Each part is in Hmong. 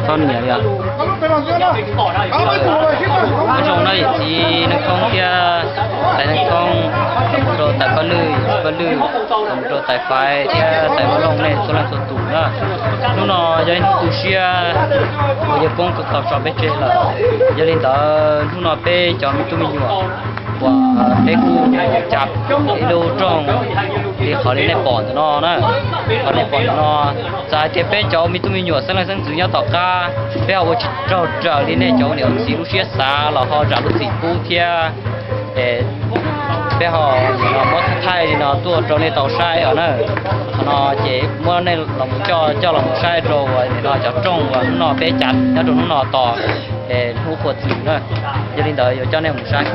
Txhob niam li os. Nyob zoo no yawm txiv Neej Koob thiab tais Neej Koob, los mus rau tais Paj Lwj, Paj Lwj, los mus rau tais Faiv thiab tais Vaj Looj nej txhua leej txhua tus na. Hnub no yog ib hnub tu siab uas yawg Koob tau tso peb tseg lawm. Yog li ntawd hnub no peb cov me tub me nyuam uas peb kuj ua ib lub rooj li qhov li nej pom ntawm no na. Qhov nej pom ntawm no, txawm hais tias peb cov me tub me nyuam xeeb leej xeeb ntxwv nyob tom qab, peb ho ua tsis raug raws li nej cov niam txiv lub siab xav los ho zam lub txim pub thiab. Peb ho muab thaij li no tuaj rau nej tau saib os na. Qhov no ces muab nej los coj coj los mus saib rau uas nim no cov rooj uas hnub no peb cav nyob rau hnub no tos hnub qhua txwm na. Yog li ntawd yuav coj nej mus saib.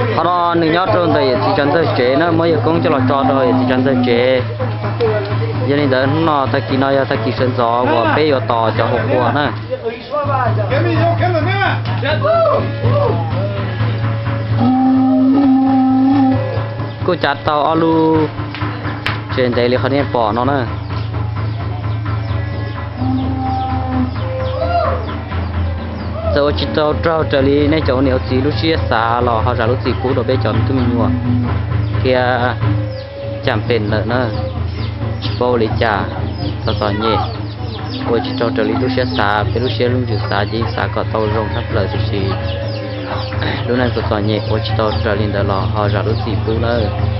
Qhov no nws nyob rau ntawm yawm txiv Tsav Ntxawg tsev na, muab yawg Koob coj los tso rau yawm txiv Tsav Ntxawg tsev. Yog li ntawd hnub no tag kis no yog tag kis sawv ntxov uas peb yuav tos cov hauv qhua na. Kuj cav tau ob lub tsev ntev li qhov nej pom no na. Txawm ua tsis tau raug raws li nej cov ua niam ua txiv lub siab xav los ho zam lub txim pub rau peb cov me tub me nyuam thiab cam pem lawm na. Tsis paub ua li cas, txom txom nyem, ua tsis raug raws li lub siab xav, peb lub siab lub ntsws xav ces yeej xav kom tau zoo tshaj plaws tiam sis lub neej txom txom nyem ua tsis tau raws li ntawd los ho zam lub txim pub nawb.